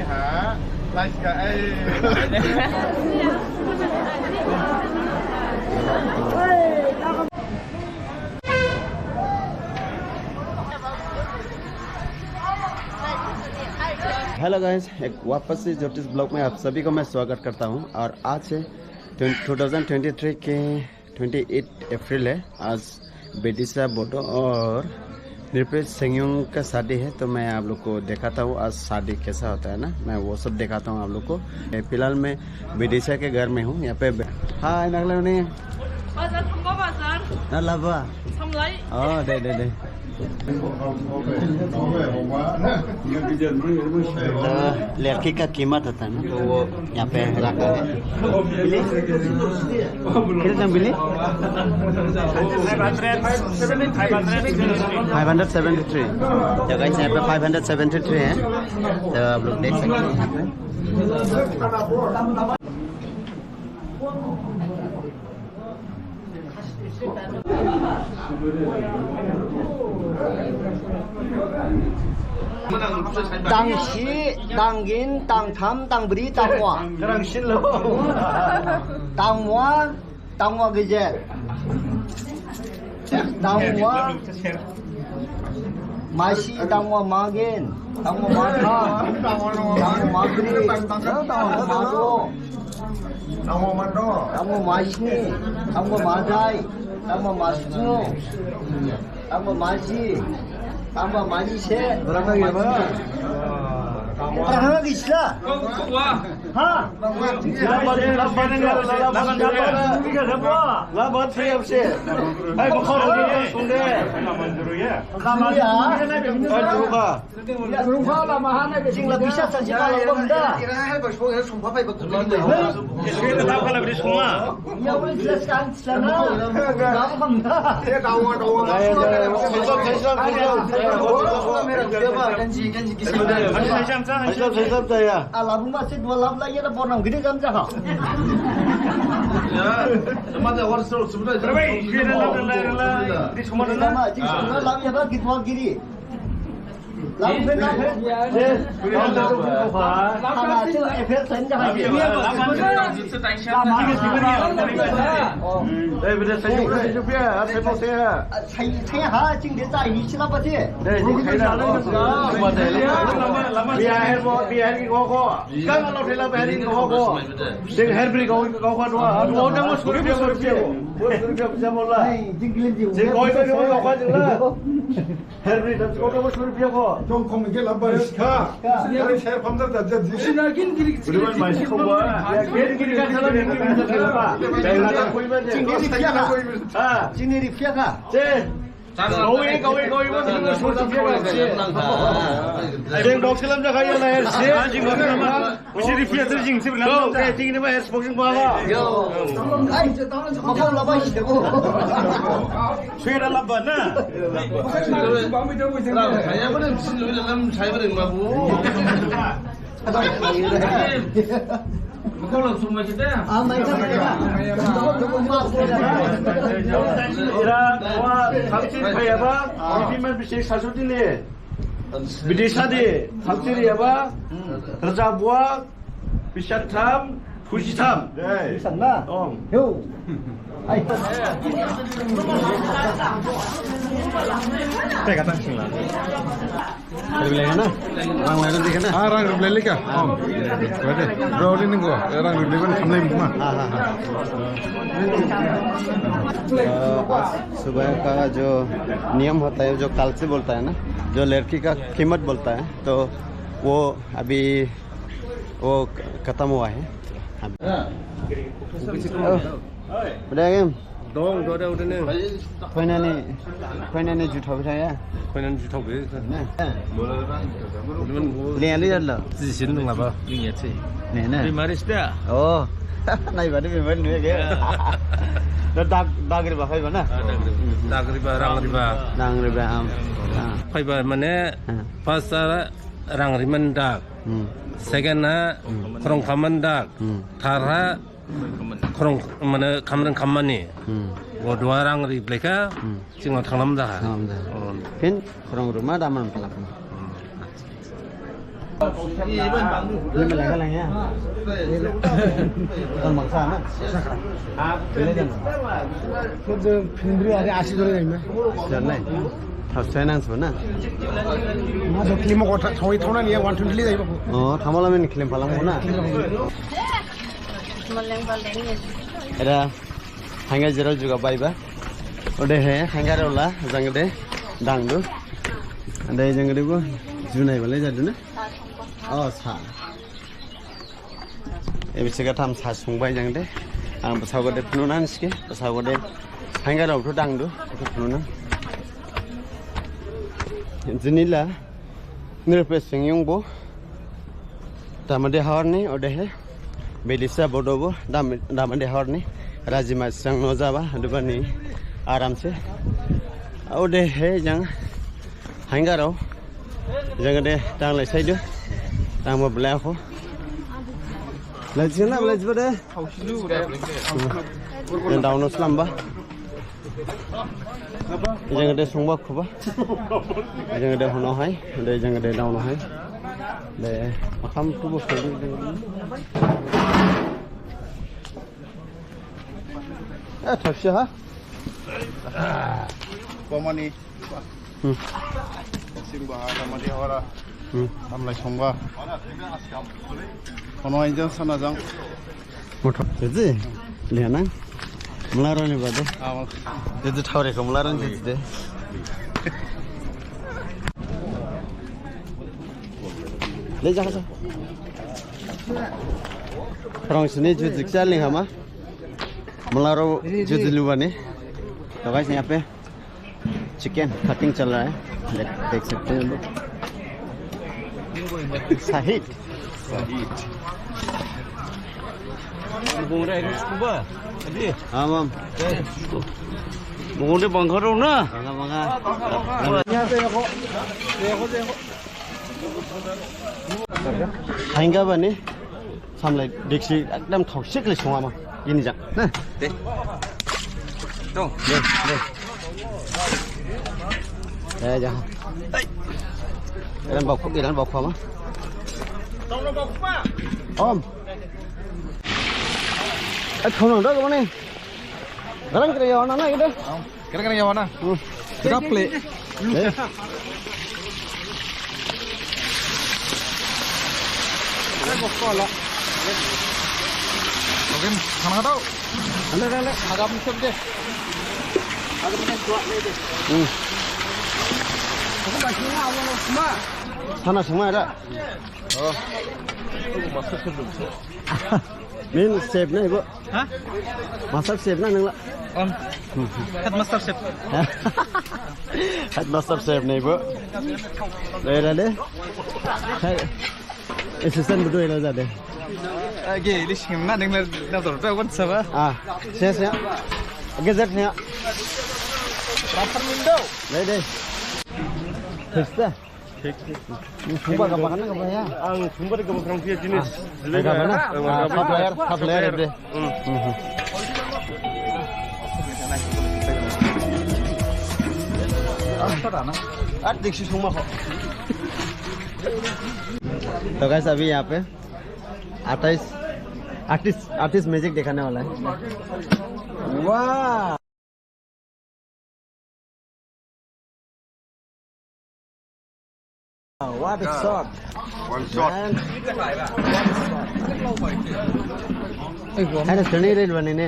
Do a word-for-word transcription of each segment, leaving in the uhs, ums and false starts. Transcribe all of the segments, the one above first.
Nice guy. Hello guys, एक वापस से ज्योतिष ब्लॉग में आप सभी को मैं स्वागत करता हूँ। और आज है twenty two thousand twenty three के ट्वेंटी एट अप्रैल है। आज बिदिशा बोडो और नृपेश सेंगयोंग का शादी है, तो मैं आप लोग को दिखाता हूँ आज शादी कैसा होता है ना, मैं वो सब दिखाता हूँ आप लोग को। ए, फिलहाल मैं बिदिशा के घर में हूँ, यहाँ पे बै-, हाँ, नगला नहीं। Bazar, Thamba bazar. ना लाभा। Samlai. ओ, दे, दे, दे। तो लड़की का कीमत होता है ना, तो वो यहाँ पे रखा है। बिल्ली? कितने दाम बिल्ली? Five hundred seventy three. तो गाइस, यहाँ पे फाइव हंड्रेड सेवेंटी थ्री है, तो आप लोग देख सकते हैं यहाँ पे। Tangsi, tanggin, tangtham, tangbri, tangwa. Tangsin lo. Tangwa, tangwa gejer. Tangwa masi, tangwa magin, tangwa matha, tangwa magri, tangwa mado, tangwa masni, tangwa madai, tangwa masnu, tangwa masi, tangwa masi se. Berapa ya, Pak? Berapa gisla? Ha? A, labuma se dua lab lagi ada bornam gede jam jaha. Ya, sama ada orang seru sebenarnya. Sama, jing sebenarnya lab ya, Pak, gitu giri. Lab ben, lab ben. Hana, itu efek sen jaha. Eh, beda saya juga hidup ya, saya mau sehat. Saya, saya ha, jing dia tak ini siapa sih? Deh, jing kita jalan kan. Biar, biar ini koko. Kan kalau dia biar ini koko. Sing hair beri kau, kau kan dua. Dua orang mau sepuluh ribu, sepuluh ribu. Sepuluh ribu bisa mulai. Sing kau itu kau kan jelas. Hair beri dan kau mau sepuluh ribu kok. Dong kau mikir apa? Ska. Dari saya pamda tak jadi. Sinakin giri. Udah masih kau buat. Ya, giri giri kan salah minggu minggu salah. Saya nggak tahu kau ibadah. Sing giri siapa? Ah, sing giri siapa? Cih. Gawi, gawi, gawi, mas, mas, mas, mas, mas. Jeng dok silam jaga ya, lahir sih. Jeng dok silam, mas. Mesti di view tuh, jeng, sih, bilang. Tuh, kayak jeng ini, mas, hair smoking bawah. Yo. Ay, mau kau lepas, ya, bu. Sudah lepas, nah. Saya mana, sini, dalam, saya mana, mabu. Ira, wa, thamsin phayaba, biman bisi sasudi ni. Bidisadi, thamsin riyaba, rajabwa, bisat tham, phuji tham. Bisat na? Om. Yo. Ai. Teka tang sing la. Rang riblaikha na? Rang riblaikha na? Ah, rang riblaikha. Ah. Bro, ini gua, rang riblaikha na, khamlai ma. Ah, ah, ah. अ, आज सुबह का जो नियम होता है, जो कालची बोलता है ना, जो लड़की का कीमत बोलता है, तो वो अभी वो ख-, खत्म हुआ है। अभी। ओ, bro, em? Dong, dong, dong, dong. Khoinani, khoinani juthao bithaya. Khoinani juthao bithaya. Na? Lengli jadla. Jisin nang laba, lingya se. Ne, ne. Bimari sida. Oh. Naiba ni bimari nuya ke. Ya. Da dag, dag riba phaiba na? Ah, dag riba. Dag riba, rang riba. Rang riba, am. Ah. Phaiba mane, ah, first ha rang riman dag. Hmm. Second ha, hmm, khorong khaman dag. Hmm. Third ha, khorong, mane, khamren khammani. Hmm. Bo duha rang riblaikha, hmm, jing thanglam jakha. Thanglam jakha. Oh. Phin khorong ruma daman phalak. Hmm. Ini mana lagi lagi ya? Bukan bangsa, nah. Ini kan. Itu film dulu ada asli dulu ya, Mas? Jangan. Thaos sainang sona. Mas, film kota, thoi thona ni ya, one twenty lagi. Oh, thamala men film palang na. Maleng paleng ya. Ada. Hangga jerao juga baiba. Odehe, hangga rao la, jang de, dangdu. Ade jang de bo, junai balai jadu na? Oh, sa. Ebe se gatham sa sungbai jang de. Ang basao gade phunu nan sike, basao gade. Hangga rao thu dangdu, thu phunu nan. Jinila, nirpe singyung bo. Damadi hawar ni, odehe. Bedisa bodobo, dam-, damadi hawar ni. Rajima sang no jaba, dubani aram se. Odehe, jang, hangga rao. Jang de, tang lai saidu. Tang bo belai akho. Lai sina, lai jiba de. Jang daono slamba. Jang de songba khuba. Jang de hono hai, de jang de daono hai. De, makham khubo khubo. Eh, thaosi ha? Komani. Hmm. Singba ha, damadi hawar ha. Hmm. Tamlai songba. Kono injang sana jang. Mothor. Jiji? Liya nang? Mlaroni bade. Ah, mla- Jiji thaore ko mlaroni jiji de. Le ja sa. Rong sini jiji kya ling hama? Mlaro jiji lubani. To guys, yahan pe Chicken cutting चल रहा है, देख, देख सकते हैं हम लोग। Sahid. Sahid. Bung Rai Kuba. Adi. Amam. Bung Rai Bangkaro na. Bangka, bangka. Yahan pe dekho. Dekho, dekho. Hainga bani. Samlai diksi ekdam thaosik lai songama. Ini jang. Nah. De. Tuh. De, de. Eh, jang. Iran baku, iran baku ama. Om. Eh, kau nang dah ke mana? Galang kira ya, mana gitu? Kira-kira ya mana? Hmm. Gaple. Eh? Oke, sana tau. Ada, ada, ada. Agak misep deh. Agak misep dua deh. Hmm. Aku masih nggak mau semua. Sana semua ada. Oh. Aku masuk sebelum. Min chef na ibo? Ha? Master chef na nang la? Om. Head master chef. Head master chef na ibo. Le, le, le. Hai. Assistant bedu ila jade. Age, ili singna nang la na tor ta wan saba. Ah, ses ya. Age, zet ya. Rapper window. Le, le. Sesta. Thik, thik. Sungba gaba kana gaba ya? Ang sungba de gaba kana dia jinis. Ah, gaba na? Ah, supplier, supplier de. Hmm. Hmm. Ar diksi sungma kho. तो गाइस, अभी यहाँ पे अट्ठाईस, artist, artist magic दिखाने वाला है। वाह! What a shot! One shot. Man. What a shot. Ada seni rin bani ne.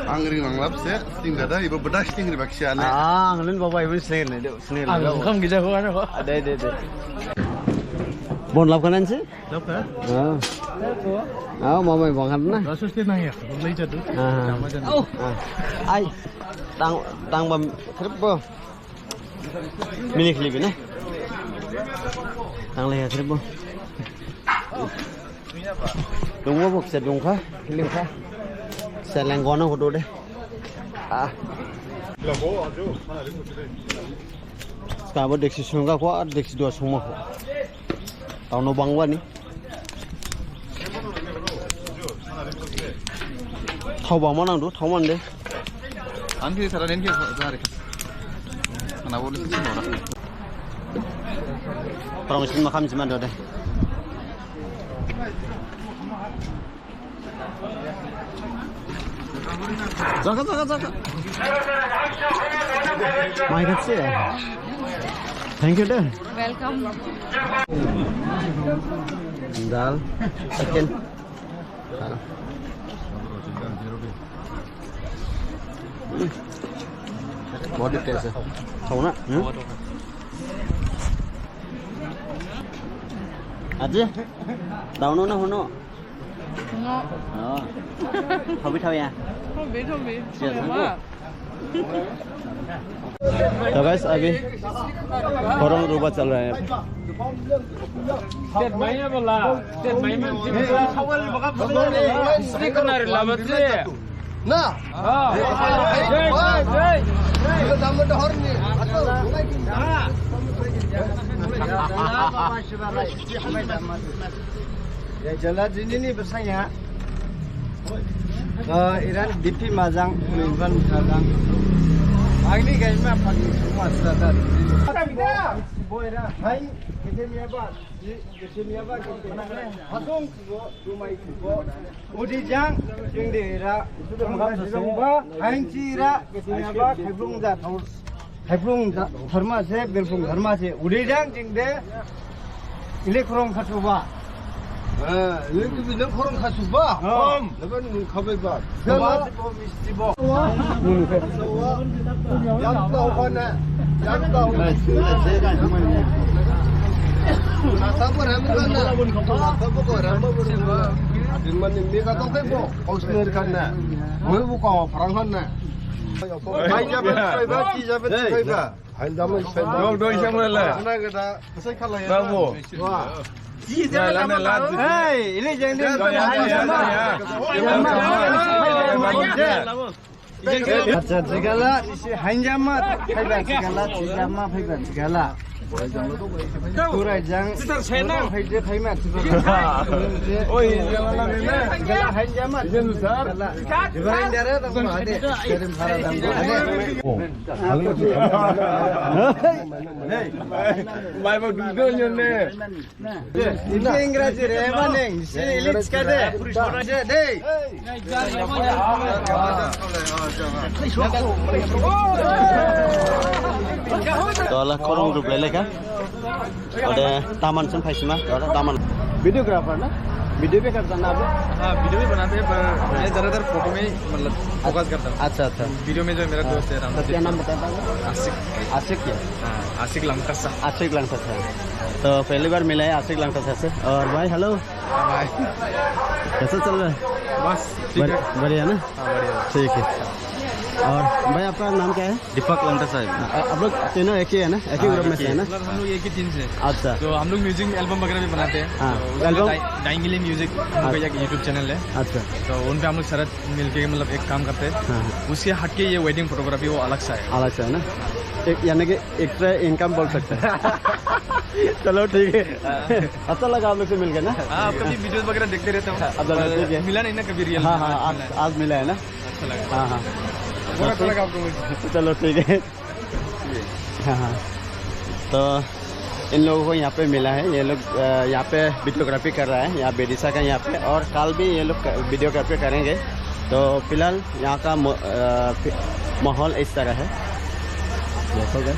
Ang ring ang lap se, sting dada, ibo bedas sting ri baksia ne. Ah, ang lun baba ibo seni ne, seni. Ang kam gija ho ano. Ada, ada, ada. Bon lap kanan si? Lap ka? Ah. Ah, mama bang kan na. Rasus te nang ya, boleh jadu. Ah. Nama jadu. Oh. Ah. Ai. Tang, tang bam, kerbo. Mini clip ini. Tang leh kerbo. Dungbo bok se dungkha, lingkha. Seleng gono hudu de. Ah. Skabo deksi sungga ko, deksi dua sungma ko. Tau no bangwa ni. Thao bangma nangdu, thao mande. Anke sara nenke sara. Ana boli sisi nora. Khorong sin makham jiman dode. Jaka, jaka, jaka. Mai khat se. Thank you, de. Welcome. Dal, chicken. बहुत ही टेस्ट है। खाओ ना। हम्म? Aje, daono na hono? Hono. Oh. Thaobi thaoya? Thaobi, thaobi. Siya, thaoya. तो गाइस, अभी खरं रुबा चल रहा है। Ya, jala dini ni besanya. Eh, iran dipi majang, iran majang. Agni gaima pagi semua serata. Boy, hai, kita miaba, kita miaba, kita hasung, dumai, udi jang, jing dera, hai, cira, kita miaba, kaiblung jatau. Haiblung tharma se, belpung tharma se, udi jang jing de, ile khorong khasuba. Eh, ile tu bina khorong khasuba. Om. Laban nung khabai ba. Jala. Bo misti bo. Jam tau kana. Jam tau. Nasa bo ram kana. Nasa bo ko ram bo. Adin mani mega to kai bo. Ausner kana. Mo bo ko pharang kana. Hai jabe kai ba, ti jabe kai ba. Dong, dong, isang wala. Bravo. Hey, ini jangan di. Acha, jigala, si hainjama, phaiba, jigala, jigala, phaiba, jigala. Turai jang, phai je, phai ma, jigala. Oi, jigala, jigala, hainjama, jigala. Jigala, indara, tang ma, ade, kirim phara, tang ma, ade. Hey. Bai, bai, dudu nyo ne. Ini Inggris re, mana? Si ilit sekade. Dei. Dola khorong rup lele ka? Ode taman sen phaisima, dola taman. Videographer na? Video भी करता ना आप? हाँ, वीडियो भी बनाते हैं, पर मैं ज़्यादातर फोटो में ही, मतलब, फोकस करता हूँ। अच्छा, अच्छा। वीडियो में जो मेरा दोस्त है, राम, तो क्या नाम बताया था आपने? आशिक। आशिक क्या? हाँ, आशिक लंगटसा। आशिक लंगटसा। तो पहली बार मिला है आशिक लंगटसा से। और भाई, हेलो। हाँ, भाई। कैसा चल रहा है? बस, ठीक है। बढ़िया ना? हाँ, बढ़िया। ठीक है। और भाई, आपका नाम क्या है? दीपक लंगटसा है। आ, आप लोग तीनों एक ही है ना? एक ही ग्रुप में से है ना? मतलब हम लोग एक ही टीम से हैं। अच्छा। तो हम लोग म्यूजिक एल्बम वगैरह भी बनाते हैं। हाँ, तो उसमें एल्बम? डाइ-, डाइंगली म्यूजिक, हाँ। भैया की यूट्यूब चैनल है। अच्छा। तो उन पे हम लोग सारा मिलके मतलब एक काम करते हैं। हाँ, हाँ। उससे हटके ये वेडिंग फोटोग्राफी वो अलग सा है। अलग सा है ना? एक, यानी कि एक्स्ट्रा इनकम बोल सकते हैं। चलो ठीक है। हाँ। अच्छा लगा आप लोग से मिलके ना? हाँ, आपका भी वीडियोज़ वगैरह देखते रहता हूँ। अच्छा, ठीक है। मिला नहीं ना कभी रियल में, हाँ, हाँ, आज मिला है। आज मिला है ना? अच्छा लगा। हाँ, हाँ। बहुत अच्छा लगा आपको मिलके। चलो ठीक है। हाँ, हाँ। तो इन लोगों को यहाँ पे मिला है, ये लोग, अ, यहाँ पे वीडियोग्राफी कर रहा है, यहाँ बेडिसा का यहाँ पे, और कल भी ये लोग क-, वीडियोग्राफी करेंगे। तो फिलहाल यहाँ का मो-, अ, फि-, माहौल इस तरह है। देखो guys।